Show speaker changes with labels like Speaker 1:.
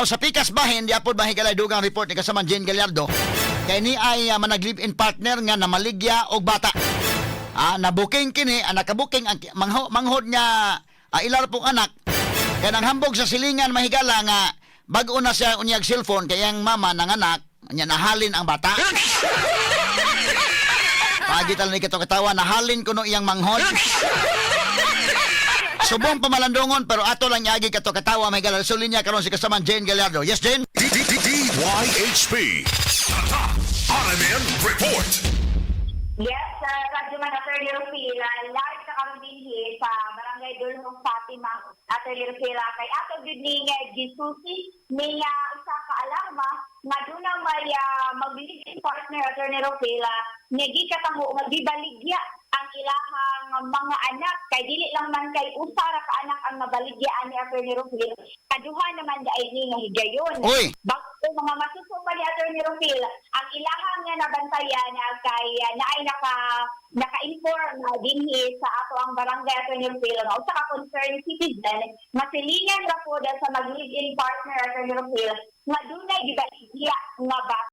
Speaker 1: Sa pikas bahin, di apod, mahigalay, dugang report ni kasaman Jane Gallardo. Kay ni ay manag live-in partner nga namaligya og bata. Nabuking kini, nakabuking ang manghod nga ilar pong anak. Kay nang hambog sa silingan, mahigala, nga bag-o na siya unyag cellphone kay ang mama ng anak nya nahalin ang bata. Pagi tal ni kato katawa, nahalin kuno iyang manghod. Subong pamalandungon, pero ato lang yagi kato katawa, mahigala. So linya karon si kasaman Jane Gallardo. Yes, Jane.
Speaker 2: DYHP. Tatak RMN Report.
Speaker 3: Yes, Radyo Man, Attorney Rufila, live sa karon dinhi sa Barangay Dulhong Fatima, Attorney Rufila, kay ato gid ni nga gisusi niya usa ka alarma nga duna may mag-live-in partner, Attorney Rufila, nga gikataho nga gibaligya ang ilahang mga anak, kay dili lang man kay usa ra ka anak ang nabaligya ani, Attorney Rufil, kaduha naman diay ni nga higayon.
Speaker 1: Uy!
Speaker 3: Bago mga masuso pa ni Attorney Rufil, ang ilahang nga nabantayan kay naay naka-inform na dinhi sa ato ang barangay, Attorney Rufil, nga usa ka concerned citizen nga silingan ra po sa mag-live-in partner, Attorney Rufil, nga dunay gibaligya nga bata.